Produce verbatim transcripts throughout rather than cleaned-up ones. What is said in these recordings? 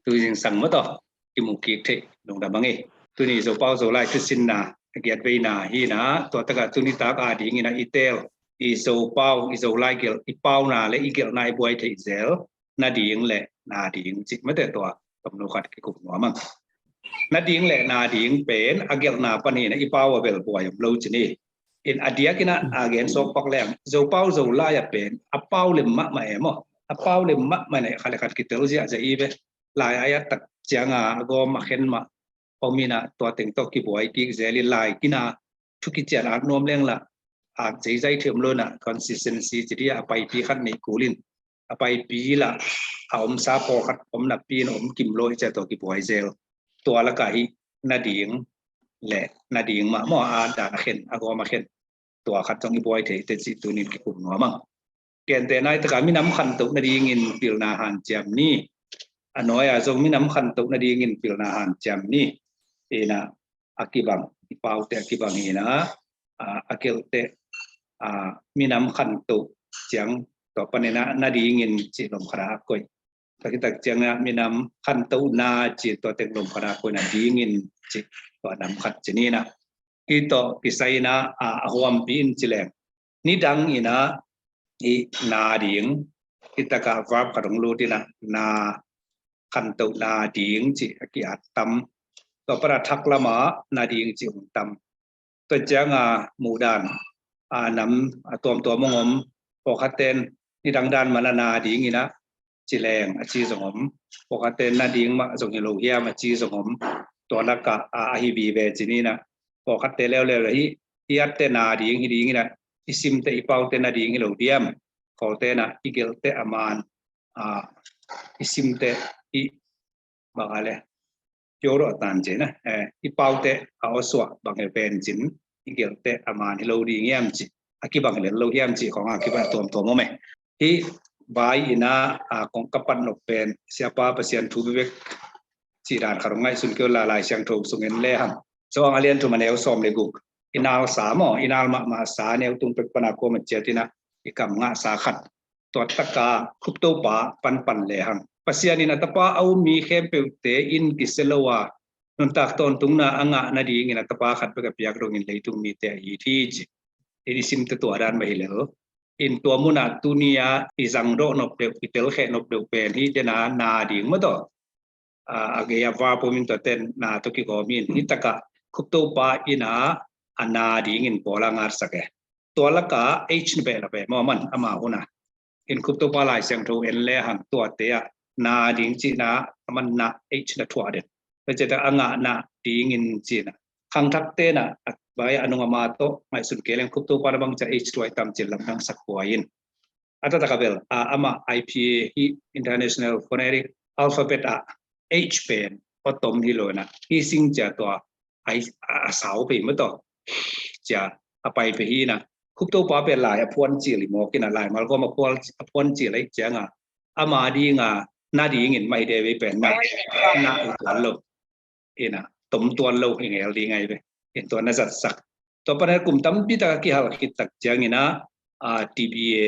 tu zingsang maw tawh kimu kik theih lungdam a ngei. Tuni Zopau Zolai thusinna a giat veina hi-in ah, tua takah tuni tak a dingin ah i teel, i Zopau i Zolai gelh, i pauna le i gelhna i buai theih zel nading le nading cih mate tua tomno khat kikum nuam ang. Nading le nading pen a gelhna pan hi-in ah i pau a bel buai om lo ci ni. In a diakin ah a gen sawk pak leng, Zopau Zolai a pen a pau lem mahmah e maw. A pau lem mahmah in ah khat le khat kitel ziahziah i ve. Lai a i at tak ciang a gawm a khen mah om in ah tua teng tawh kibuai kik zel in, lai kin a thu kician at nuam leng lah at zeizai thei om lo in ah, consistency ci dih a, a paipi khat neih kul in, a paipi lah a omsa pawlkhat om napi in om kim lo i ci a, tua kibuai zel. Tua lakah hi nading le nading mah maw, a dan a khen, a gawm a khen, tua khat zong i buai thei teh cih tunin kikum nuam ang. Gentehna i takah minam khantoh nadingin pilna hanciam ni. A nuai-a zong minam khantoh nadingin pilna hanciam ni. In ah a kibang, i paute a kibang hi-in ah, a, a gelhte, a, minam khantoh ciang tua panin ah nadingin cih lom khat a koih. Tua khit tak ciang ah minam khantohna cih tua teng lom khat a koih, nadingin cih tua nam khat ci ni-in ah. Hih tawh kisai-in ah, a, a huampi in ci leng, nidang in ah i nading, hih takah verb khat hong lut in ah, na, khantoh nading cih a ki-at tam. Tua pan a thak lamah nading cih hong tam. Tua ciang a muhdan, a, nam a tuamtuam hong om, pawlkhatte in nidang dan man a nading in ah ci leng a ci zong om. Pawlkhatte in nading mah zong hi lo hiam a ci zong om. Tua lakah a, a hi vive ci ni-in ah, pawlkhatte leuleu hi, i atte nading hi ding in ah, i simte i paute nading hi lo diam. Khawlte in ah i gelhte a man, a, i simte i, bang a le, pure rawh a tan ci-in ah, eh, i paute a awsuah bang e pen cin, i gelhte a man hi lo ding hiam ci, a kibang lel lo hiam ci khawng a kibang tuamtuam om e. Hih vai in ah, a, kong ka pat nop pen, siapa Pasian thu bebek cih dan khat hong ngaihsun kei un la, Lai Siangtho sung en lehang. Johan a lian thum a neu sawm le guk. I nalsa maw, i nal mahmahsa neu tung pek pan a kuama ciat in ah i kam ngahsa khat. Tua takah Khuptopa panpan lehang, Pasian in a Tapa a um mi khempeuhte in kisia lo a, nuntak tawntungna a ngah nadingin a Tapa khat bek a piak dongin leitung mite a it hi ci. In i simte tua dan mah hi lel. In tua munah tuni-a i zangdawh nop deuh, i telkheh nop deuh pen hih tena nading maw tawh, a, a gei a verb om in, tua ten na tawh kigawm in, hih takah Khuptopa in ah a nadingin Paul a ngatsak e. Tua lakah H na behlap e maw, aman ama hun ah. In Khuptopa Lai Siangtho en lehang tuate ah nading cihna aman na H na thuah den. Tua ciangin a ngah nadingin cihna. Khangthakte in ah, a, bai a nung ama tawh ngaihsun kei leng Khuptopa na bang ci a H thuah i tam cih lamdang sak huai in. A taktak a bel, a, amah I P A hi, International Phonetic Alphabet ah H pen aw tom hi lo in ah, hi sing ci a tua a, a sau pei maw tawh, ci a a pai pei hi in ah. Khuptopa pen lai a phuan cil hi mawk in ah, laimal gawm a phuan, a phuan cil ahih ciangin ama ding a nadingin mah hi de vei pen mah na hi tuan lo. In ah, tom tuan lo hi ngel ding ahi ve. In tua na zatsak. Tua pan a kum tampi tak a kihal khit tak ciangin ah, a, T B A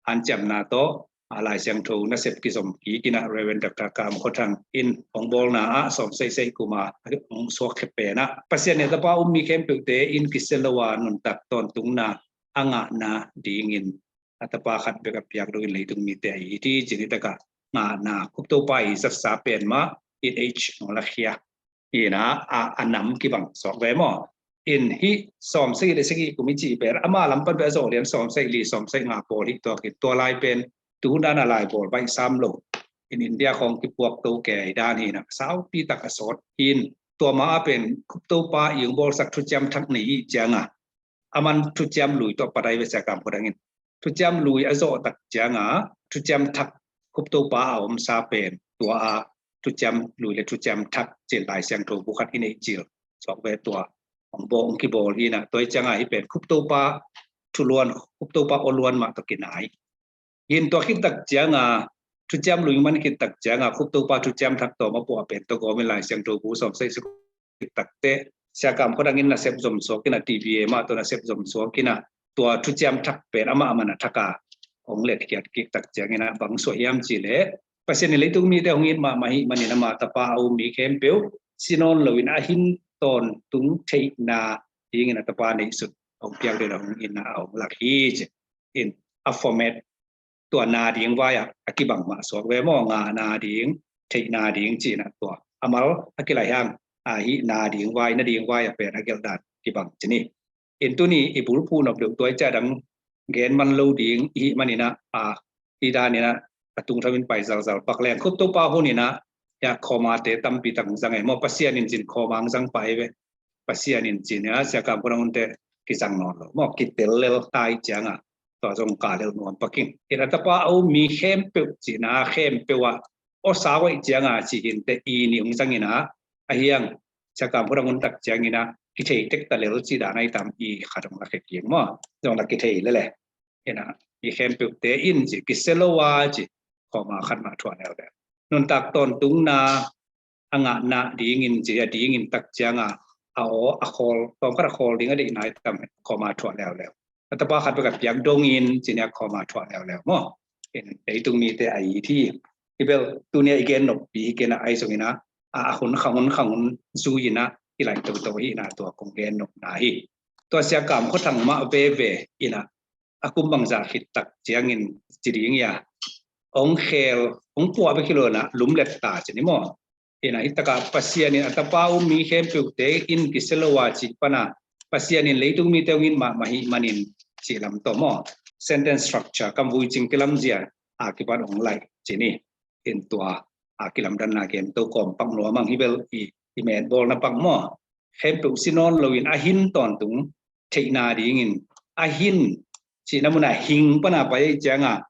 hanciamna tawh, a, Lai Siangtho nasep kizom kik in ah Reverend Doctor Kam Khua Thang in hong bawlna ah sawm seisei kum a hong suak khia pen ah, Pasian in a Tapa um mi khempeuhte in kisia lo a nuntak tawntungna a ngah nadingin a Tapa khat bek a piak dongin leitung mite a it hi ci-in, hih takah ngahna Khuptopa i zatsa pen mah in H hong lakhia. In ah, a, a nam kibang suak ve maw. In hih sawm sagih le sagih kum i cih pen ama lam pan bek a zawh lian, sawm sagih li, sawm sagih nga pawl hi tuak in, tua lai pen tu hun dan a laibawl baih sam lo. In India khawng kipuak to kei dan hi in ah, saupi tak a sawt hi in, tua ma a pen Khuptopa i hong bawlsak thuciam thak nei i hih ciangin aman thuciam lui tawh pat ahi ve, Sia Kam Khua Thang in. Thuciam lui a zawh tak ciangin thuciam thak Khuptopa a omsa pen tua a thuciam lui le thuciam thak ci-in Lai Siangtho bu khat i neih cil suak ve, tua hong bawl, hong kibawl hi in ah, tua ahih ciangin hih pen Khuptopa thu luan, Khuptopa aw luan mah tawh kinai. In tua khit tak ciangin thuciam lui man khit tak ciangin Khuptopa thuciam thak tawm a puah pen tawh gawm in Lai Siangtho bu sawm sagih khit tak teh Sia Kam Khua Thang in nasep zom suak in ah, T B A mah tawh nasep zom suak in ah, tua thuciam thak pen amah man a thak a hong letkhiat kik tak ciangin ah bang suah hiam cih leh Pasian in leitung mite hong it mahmah ahih manin ama tapa a um mi khempeuh si nawn loin a hin tawntung theihna dingin a tapa neihsun hong piak ding a hong itna a hong lak hi ci. In a format tua na ding vai-ah a kibang mah suak ve maw, ngahna ding, theihna ding cihna tua a mal a kilaih hang, a hihna ding vai, na ding vai a pen a gelh dan kibang ci ni. In tuni i bulphuh nop deuh tua i ciah dang gen man lo ding i hih maninah a, hih daninah a tungthawin pai zalzal pak leng. Khup Topa huninah ya khawmate tampi tak zang ei maw, Pasian in cin khawma ang zang pai ve. Pasian in cin ya siakam khunang hunte kizang nawn lo maw, kitel lel tai cianga tua zong ka lel nuam paking. In a tapa a um mi khempeuh cina khempeuh ah awsa waih cianga ci hinte i ni hong zangina a hiang siakam khunang hun tak ciangina kithei tek ta lel ci dan ai tam i khat hong la khe kiang maw, zong la kithei lele. Ina i khempeuhte in ci kisia lo a ci khawma khat mah thuah leuleu. Nuntak tawntungna a ngahna dingin ci a dingin tak cianga a aw a khawl tawm khat a khawl ding a deihna i tam khawma thuah leuleu. A tapa khat bek a piak dongin ci nia khawma thuah leuleu maw. In leitung mite a it hi. I bel tunia i gen noppi hi kena ai zongina a hun khang hun khang hun zuina i laih toto hi ina tua kong gen nopna hi. Tua siakam khuathang mah veve ina a kum bangzah khit tak ciangin ci ding ia hong khel hong puah bek hi lo na lumlet ta ci ni maw. Ina hi taka Pasian in a tapa um mi khempeuhte in kisia lo a cih pana Pasian in leitung mite hong in mahmah hi manin cih lam tawh maw. Sentence structure kam vui cing kilamzia a kipan hong laih ci ni. In tua a kilamdanna gen to kawm pak nuam ang hi bel i i metbawlna pak maw. Khempeuh si nawn loin a hin tawntung theihna dingin a hin cihna muna hing pana pai cianga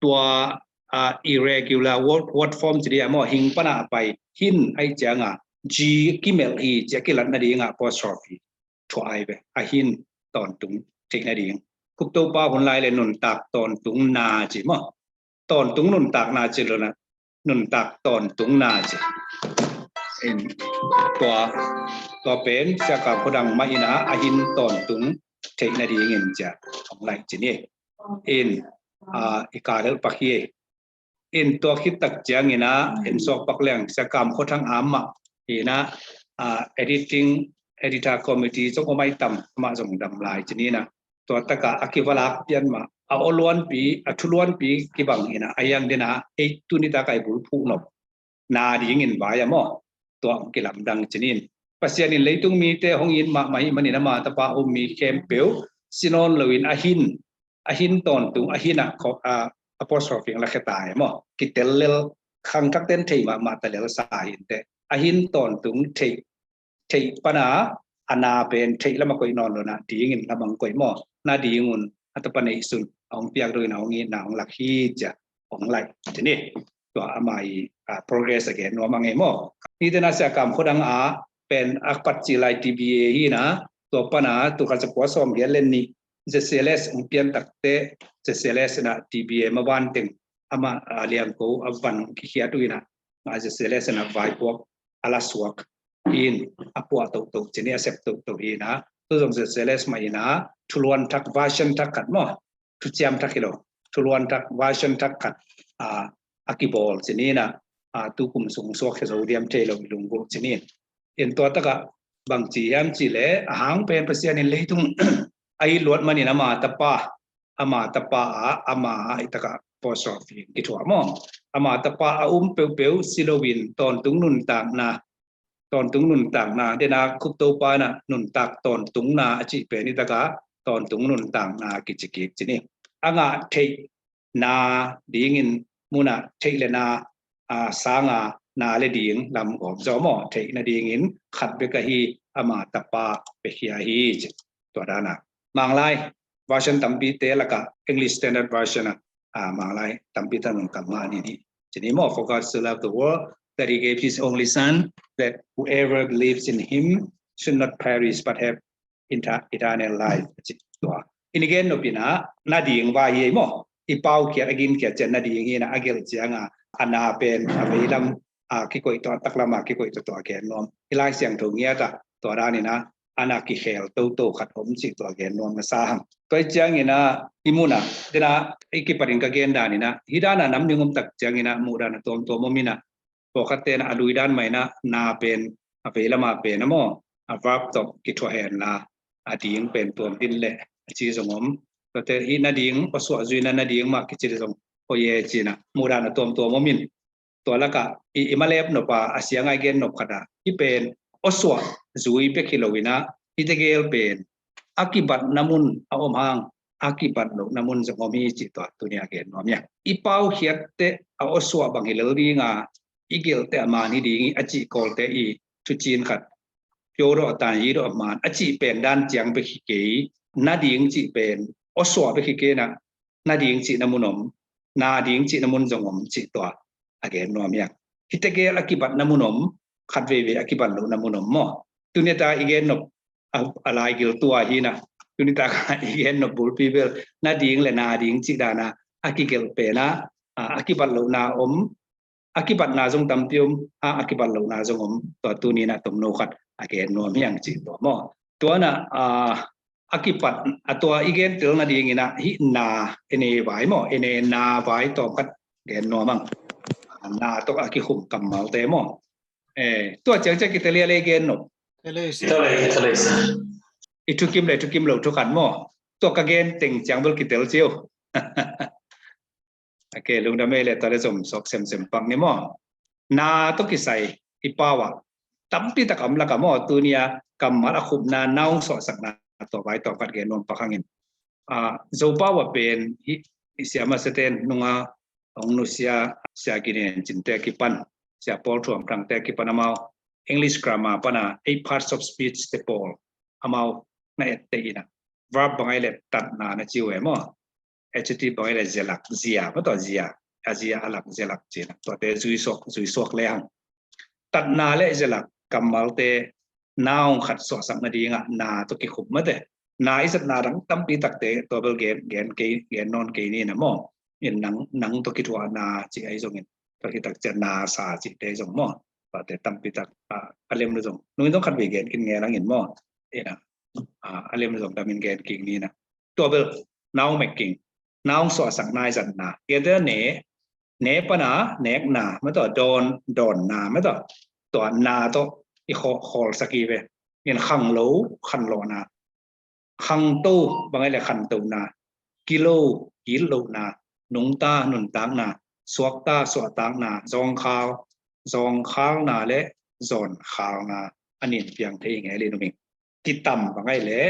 tua a irregular word, word form ci dia maw hing pana pai hin ai cianga g kimelh hi cia kilatna dinga apostrophe thuah ai ve a hin tawntung theihna ding. Khup Topa hun lai le nuntak tawntung na ci maw. Tawntung nuntakna ci lona nuntak tawntungna ci. In tua tua pen siakam khuadang mah ina a hin tawntung theihna dingin cia hong laih ci ni. In a i ka lel pak hi. In tua khit tak ciangina in suak pak leng siakam khuathang am mah ina a editing editor committee zong om ai tam mah zong dam lai ci nina. Tua taka a kivalak pian mah a aw luanpi a thu luanpi kibang ina a yang dena ei tuni taka i bulphuh nop na dingin vai a maw. Tua hong kilamdang ci nin Pasian in leitung mite hong it mahmah hi manin ama tapa um mi khempeuh si nawn loin a hin a hin tawntung a hin a apostrophe la kheta e maw kitel lel khangthak ten thei mahmah ta lel sa hinte a hin tawntung thei theih pana a na pen theih lama koih nawn lona dingin lamang koih maw na dingun a tapa neihsun a hong piak dongin a hong itna hong lak hi cia hong laih ci ni. Tua ama i progress a gen nuam a ngei maw. Nitena siakam khuadang a pen a pat ci lai T B A hi na tua pana tukha zakua sawm giat len ni Z C L S hong pian takte Z C L S na T B A ma van teng ama a liangko a van kikhiat uh ina Z C L S na vaipuak a la suak hin a puah tohtoh ci ni a sep tohtoh hi na. Tu zong Z C L S mah ina thuluan thak version thak khat maw. Thuciam thak hi lo thuluan thak version thak khat a kibawl ci ni na. Tu kum sung suak hi zo diam thei lo i lunggulh ci ni. In tua taka bangci hiam ci le a hang pen Pasian in leitung a i luat manin ama tapa ama tapa a ama a i taka apostrophe kithuah maw. Ama tapa a um peuhpeuh si loin tawntung nuntakna tawntung nuntakna dena Khup Topa na nuntak tawntungna a cih pen i taka tawntung nuntakna kici kik ci ni. A ngah theih na dingin muna theih le na a sanga na le ding lam gawm zaw maw theih na dingin khat bek ahi ama tapa pekhia hi ci. Tua dana Manglai version tampi te laka English Standard Version a Manglai tampi ta nung kam ma ni ni ci ni maw. For God so loved the world that he gave his only son that whoever believes in him should not perish but have eternal life. Tua in i gen nopina na ding vai hi maw. I pau kiat a gin kiat cian na ding hi na a gelh cianga a na pen a veilam a kikoih tawh a taklam a kikoih tawh tawh a gen nuam. I Lai Siangtho ngiata tua danina a na kikhel toto khat om cih tua gen nuam masa hang. Tua hi ciangin ah hih munah, tena i kipatin ka gen dan in ah, hih dan a nam ding om tak ciangin ah muhdan a tuamtuam om in ah, pawlkhatte in ah a lui dan mah in ah na pen a veilam a pen a maw, a verb tawh kithuah hen la, a ding pen tuam din leh a ci zong om. Tuate hih na ding, awsuah zui na, na ding mah kici leh zong, oh yeah, ci-in ah muhdan a tuamtuam om in, tua lakah i, i malep nop a, a sia ngai gen nop khat ah, hih pen awsuah zui bek hi lo in ah, hih tegel pen a kibatna mun a om hang, a kibat lohna mun zong om hi cih tua tuni a gen nuam hi hang. I paukhiat teh a awsuah bang hi lel ding a, i gelh teh a man hi ding hi a cih kawlte i thucin khat, pyo dawh a tan yi dawh a man a cih pen dan ciang bek hi kei, na ding cih pen awsuah bek hi kei in ah, na ding cihna mun om, na ding cihna mun zong om cih tua a gen nuam hi hang. Hih tegel a kibatna mun om, khat veivei a kibat lohna mun om maw. Tuni ta i gen nop a, a laigil tua hi in ah, tuni ta i gen nop bulpi bel na ding leh na ding cih dan a, a kigelh pen ah, a, a kibat lohna om, a kibatna zong tampi om, a, a kibat lohna zong om, tua tuni in ah tomno khat a gen nuam hi hang cih tua maw. Tua in ah, a, a kipat, a tua i gen tel nading in ah hih na, ene vai maw, ene na vai tawm khat gen nuam hang. A, na tawh a kikhum kammalte maw. Eh, tua ciang ciang kitel leh gen nop. Kitel leh, kitel leh. I thukim leh thukim lo thu khat maw. Tua ka gen teng ciang bel kitel ci uh. Ok, lungdam ei leh, tua leh zom suak semsem pak ni maw. Na tawh kisai i pau ah tampi tak om lakah maw, tuni a kammal a khupna, noun suahsakna tua vai tawm khat gen nuam pak hang in. A, Zopau ah pen hih, hih Sia Masa ten nunga hong nusia Sia Gin Cin te a kipan, Sia Paul Thuam Thang te a kipan amau English grammar pan a eight parts of speech te pawl amau na etteh in ah, verb bang ahih leh tatna na ci uh e maw. Adjective bang ahih leh zia lak, zia, maw tua zia, a zia a lak, zia lak ci-in ah, tuate zui suak, zui suak lehang. Tatna leh zia lak kammalte noun khat suahsak nading ah na tawh kikhum mate. Na i zatna dang tampi takte tua bel gen, gen kei, gen nawn kei ni in ah maw. In nang, nang tawh kithuahna cih ahi zongin, tua hi tak ciang na sa cihte zong maw. Tuate tampi tak, a, a lem lo zong, nung in zong khat vei gen kik ngen hang in maw. In ah, a, a lem lo zong dam in gen kik ni in ah. Tua bel noun making, noun suahsakna i zatna. Gentehna ne, ne pan a nekna, maw tua dawn, dawnna, maw tua, tua na tawh i khaw, khawlsak hi ve. In khanglo, khanlawhna. Khangto, bang ahih leh khantohna. Kilo, gitlohna. Nungta, nuntakna. Suakta, suahtakna. Zawngkhal, zawngkhalna leh zawnkhalna. A nin piang thei hi ngei leh nuam ing. Kitam bang ahih leh,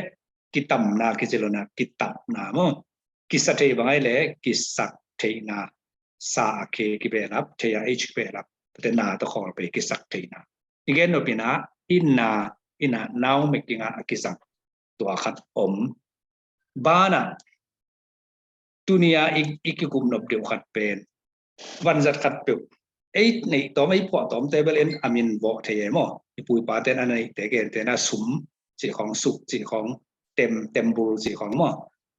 kitamna kici lo in ah, kitapna maw. Kisa thei bang ahih leh, kisak theihna. Sa a K kibehlap, thei a H kibehlap. Tua te na tawh khawl pei, kisak theihna. I gen nop in ah, hih na, hih na, noun making ah a kisam tua khat om. Banah, tuni a i, i kikup nop deuh khat pen, vanzat khatpeuh ei neih tawm, ei phuah tawmte bel en a min vawh thei e maw. I pu i pate in a neihte, gentehna sum cih khawng, suk cih khawng, tem, tembul cih khawng maw.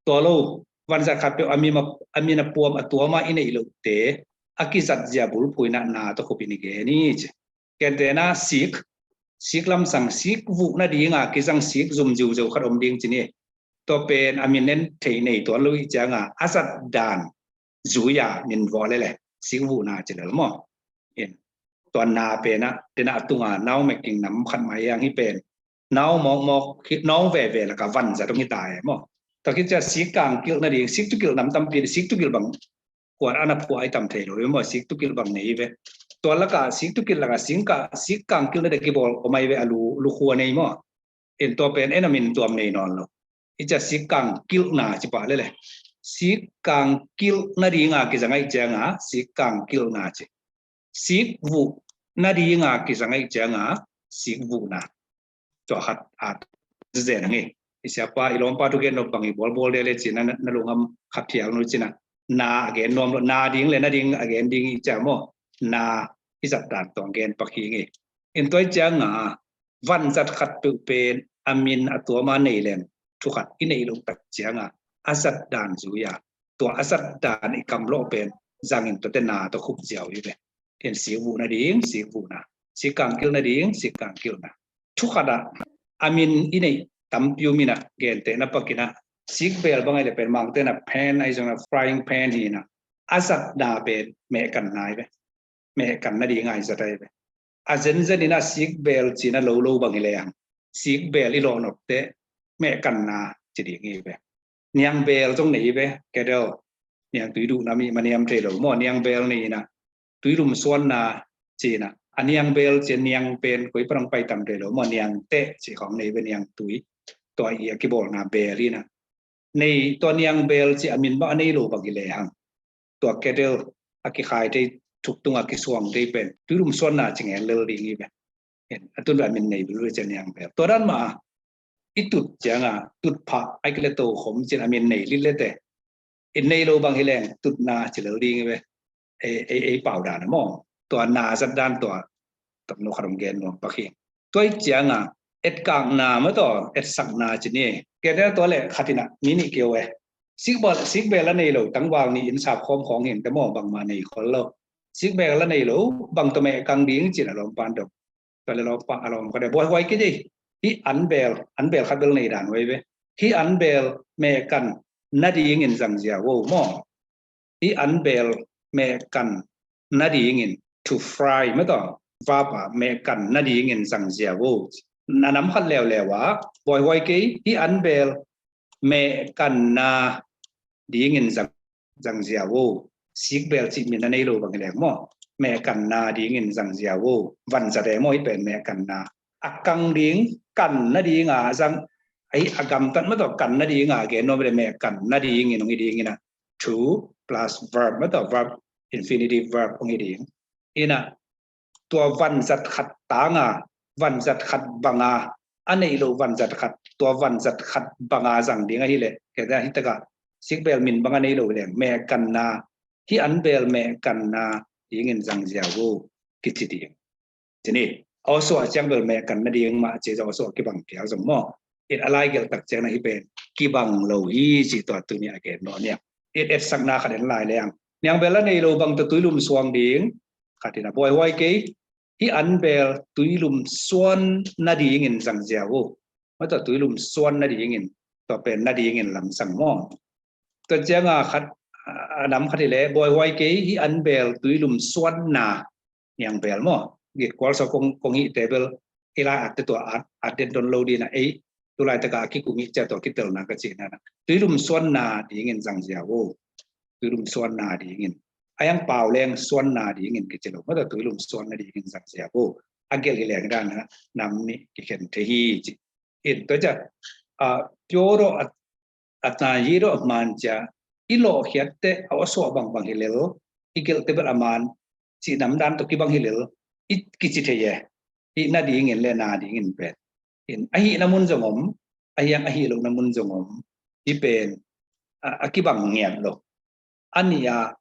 Tua lo, vanzat khatpeuh a min a, a min a puam a tuam a i neih lohte a kizat zia bulphuh in ah na tawh khup in i gen hi ci. Gentehna sik, sik lamsang, sik vuh nading a kizang sik zum ziuzeu khat om ding ci ni. Tua pen a min en thei nei tuan lo i ciang a, a zat dan zui a min vawh leh leh sik vuhna ci lel maw. In, tua na pen ah, tena a tung a noun making nam khat mah hi hang, hih pen noun mawkmawk, noun veve lakah vanzat om hi ta e maw. Tua khit ciang sik kang kilh nading, sik tawh kilh nam tampi, sik tawh kilh bang kuan a na phuah i tam thei lo hi maw, sik tawh kilh bang nei hi ve. Tua lakah sik tawh kilh lakah sik kang, sik kang kilh nading kibawl om ahi ve, a lu, lukhua nei maw. In, tua pen en a min tuam nei nawn lo. I ciang sik kang kilhna ci pah leh leh. Sik kang kilh nading a kizang ahih ciang a, sik kang kilhna ci. Sik vuh nading a kizang ahih ciang a, sik vuhna. Tua khat a zen hang hi. I siapa, i lawmpa thu gen nop bang hi bawlbawl dia leh ci-in ah, na, na lungkham kha phial nu ci-in ah. Na a gen nuam lo, na ding leh na ding a gen ding hi ciang maw. Na i zat dan tawh gen pak hi ing. In, tua hi ciang a, vanzat khatpeuh pen a min a tuam a nei leng, thu khat i neih loh tak ciang a, a zat dan zui a, tua a zat dan i kamlawh pen zangin tuate na tawh khup ziau hi ve. In, sik vuh nading, sik vuhna. Sik kang kilh nading, sik kang kilhna. Thu khat ah A min i neih tampi um inah, gentehna pakinah, sikbeel bang ahi le pen Mangte na pan ahi zongah frying pan hi inah, a zatna pen mehkanna hi ve. Mehkanna ding ahi zat ahi ve. A zenzen inah sikbeel cina lo lo bang hi le ang, sikbeel i lawh nopte mehkanna ci ding hi ve. Niangbeel zong nei hi ve, kettle. Niangtui duhna mi ma niam thei lo maw, niangbeel nei inah, tuilum suanna cina, a niangbeel cin niang pen koi parang paitam thei lo maw, niangteh ci khawng nei ve, niangtui. Tua i a kibawlna beel inah, nei tua niangbeel ci a min bang a nei lo bang hi le hang, tua kettle a kikhai thei, thuktung a kisuang thei pen tuilum suanna ci ngen lel ding hi ve. A tun a min nei bel ve ci a niangbeel. Tua dan mah a i tut cianga, tutphah ahi kei le tokhom cin a min nei litlete, i nei lo bang hi leng tutna ci lel ding hi ve. Ei, ei, ei pau dan a maw, tua na zat dan tua tamno khat om gen nuam pak hi. Tua i cianga etkakna maw, tua etsakna ci ni. Kei te tua le khat inah mi nih keu e. Sikbeel, sikbeel a nei lo tangval nih in sap khawm khawng hi inteh maw, bangmah nei khol lo. Sikbeel a nei lo, bang tawh mehkang ding cin a lawm pan dong. Tua le lawm pan a lawm khat e, buaihuai kei dei. Hih an beel, an beel khat bel nei dan huai ve. Hih an beel mehkanna dingin zangzia vo maw. Hih an beel mehkanna dingin, to fry maw, tua verb ah mehkanna dingin zangzia vo. Na nam khat leuleu ah, buaihuai kei, hih an beel mehkanna dingin zang, zangzia vo. Sikbeel cih min a nei lo bang hi leng maw, mehkanna dingin zangzia vo. Vanzat e maw, hih pen mehkanna. A kang ding, kanna dinga zang, ahi a gamtat maw, tua kanna dinga gen nuam le mehkanna dingin hong hi ding inah, to plus verb maw, tua verb, infinitive verb hong hi ding. Inah tua vanzat khat tanga, vanzat khat banga, a neih loh vanzat khat, tua vanzat khat banga zang ding ahi le, kei te hih takah sikbeel min banga nei lo hi leng, mehkanna, hih an beel mehkanna dingin zangzia vo kici ding. Ci ni, a awsuah ciang bel mehkanna ding mah ci, a awsuah kibang phial zong maw. It a lai gelh tak ciang na hih pen kibang lo hi ci, tua tuni a gen nuam ing. It etsakna khat en lai leng, niangbeel a nei lo bang tawh tuilum suan ding, khat inah buaihuai kei, hih an beel tuilum suan nadingin zangzia vo. Maw, tua tuilum suan nadingin, tua pen nadingin lamsang maw. Tua cianga khat, a nam khat hi le, buaihuai kei, hih an beel tuilum suanna, niangbeel maw. Gitkual sawh kong, kong hihte bel, i lai atte tua at, at den don lo ding a, ei, tu laitakah a kikum hi cia tua kitelna ka cihna na. Tuilum suanna dingin zangzia vo. Tuilum suanna dingin. A yang pau leng suanna dingin kici lo. Maw, tua tuilum suanna dingin zangzia vo. A gelh hi leng dan a nam nih kikhen thei hi ci. In tua cia, a, pure a, a tna yi ro a man cia, i lawhkhiat teh a awsuah bangbang hi lel, i gelh teh bel a man, cih nam dan tawh kibang hi lel, i kici thei e. Hih nadingin le nadingin pen. In a hihna mun zong om, a hiang a hih lohna mun zong om. Hih pen, a, a kibang ngiat lo. A nih ah,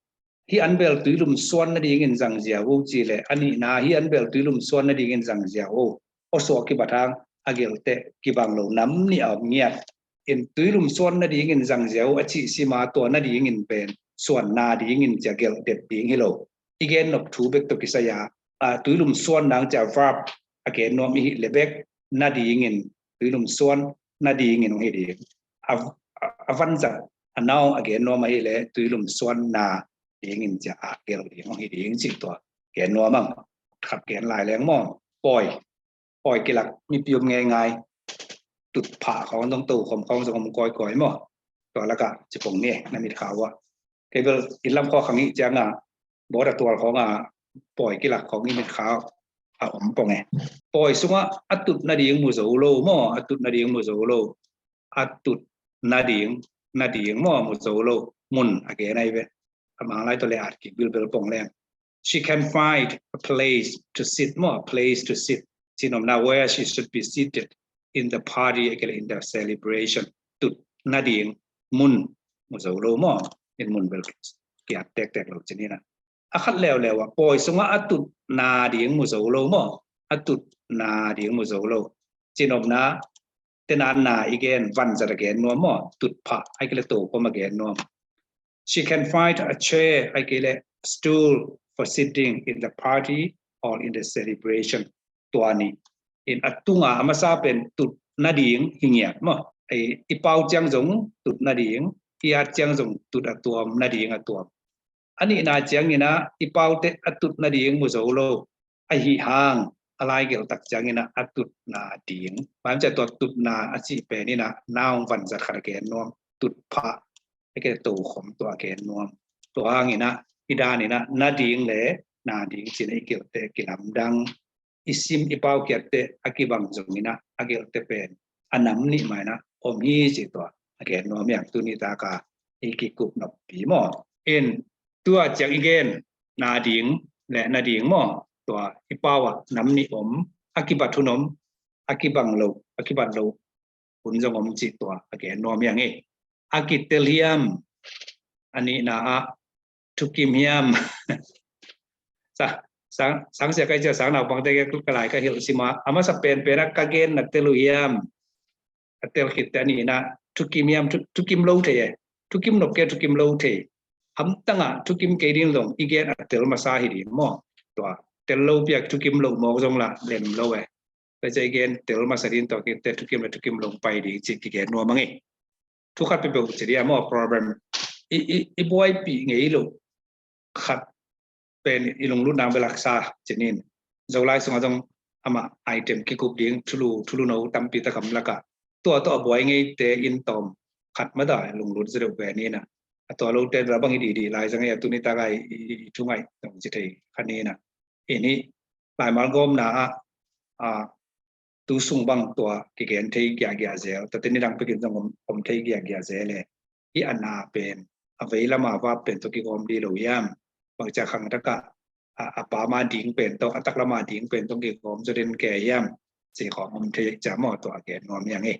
hih an beel tuilum suan nadingin zangzia vo ci le, a nihna, hih an beel tuilum suan nadingin zangzia vo. Awsuah kibat hang, a gelh teh kibang lo, nam nih a om ngiat. In tuilum suan nadingin zangzia vo a cih sima, tua nadingin pen suan nadingin cia gelh det ding hi lo. I gen nop thu bek tawh kisai a, a, tuilum suan nang cia verb a gen nuam i hih le bek, nadingin, tuilum suan nadingin hong hi ding. A, a, a vanzat a noun a gen nuam ahih le tuilum suanna dingin cia a gelh ding hong hi ding cih tua gen nuam ang. Khat gen lai leng maw. Pawi, pawi kilak, mipi om ngeingai. Tutphah khawng zong, tokhom khawng zong om kawikawi maw. Tua lakah ci pong ni, na mitkha uah. Kei bel inn lam khawng khang ih cianga, bawda tual khawng a, pawi kilak khawng i mitkha a om pong e. Pawi sungah a tut nading mu zo lo maw, a tut nading mu zo lo. A tut nading, nading maw, mu zo lo. Mun a gen ahi ve. A Mang lai tawh le at kik bilbel pong leng. She can find a place to sit maw, a place to sit. Ci nopna, where she should be seated in the party, a kei le in the celebration. Tut nading mun mu zo lo maw. In mun bel kiat tektek lo ci ni na. A khat leuleu ah, pawi sungah a tut nading mu zo lo maw. A tut nading mu zo lo. Ci nopna, tena na i gen, vanzat a gen nuam maw. Tutphah, a kei le tokhom a gen nuam. She can find a chair, a kei le stool, for sitting in the party or in the celebration. Tua ni. In a tunga a masa pen tut nading hi ngiat maw. I, i pau ciang zong tut nading, i at ciang zong tut a tuam, nading a tuam. A nihna ciangin ah i paute a tut nading mu zo lo. Ahi hang a laigelh tak ciangin ah a tut nading. Bang ci a tua tut na a cih pen in ah na hong vanzat khat a gen nuam. Tut phah, a ke to khom tua a gen nuam. Tua hangin ah i dan in ah nading le nading ci-in ah i gelhte kilamdang. I sim i pau kiatte a kibang zongin ah a gelhte pen a nam nih mah in ah om hi ci tua a gen nuam hi hang. Tuni tak a i kikup noppi maw. In tua ciang i gen nading le nading maw, tua i pau ah nam nih om, a kibat hun om, a kibang lo, a kibat lo hun zong om ci tua a gen nuam hi hang e. A kitel hiam, a nihna ah thukim hiam. Sa, sang, sang sia kai cia sang naupangte ka lai ka hilh sim a, a masa penpen ah ka gen na tel uh hiam. A tel khit teh a nihna thukim hiam, thu, thukim lo thei e. Thukim nop kei, thukim lo thei. Hamtang ah thukim kei ding zong i gen a tel masa hi ding maw. Tua tel lo piak thukim lo mawk zong lah lem lo e. Tua ciang i gen tel masa ding tua khit teh thukim le thukim lo pai ding ci kigen nuam hang e. Thu khat peuhpeuh ci ding a maw problem. I, i, i buaipih ngei lo khat pen i lunglut nang bel haksa cih in. Zolai sungah zong amah item kikup ding thulu, thulu no tampi tak om lakah tua tawh a buai ngeite in tawm khat mah dah lunglut zaw deuh pen in ah. A tua lote bel a bang hi dihdih lai zang e, a tuni tak a i, i, i thu ngaih zong ci thei kha ni in ah. I nih laimal gawmna ah, a, tu sung bang tua kigen thei giahgiah zel, tate nidang pekin zong om, om thei giahgiah zel e. Hih a na pen a vei lama vap pen tawh kigawm dih lo hiam? Bang cia khangtak ah a, a pa ma ding pen tawh, a tak lama ding pen tawh kigawm zaw den kei hiam? Ci khawng om thei cia maw tua a gen nuam hi hang e.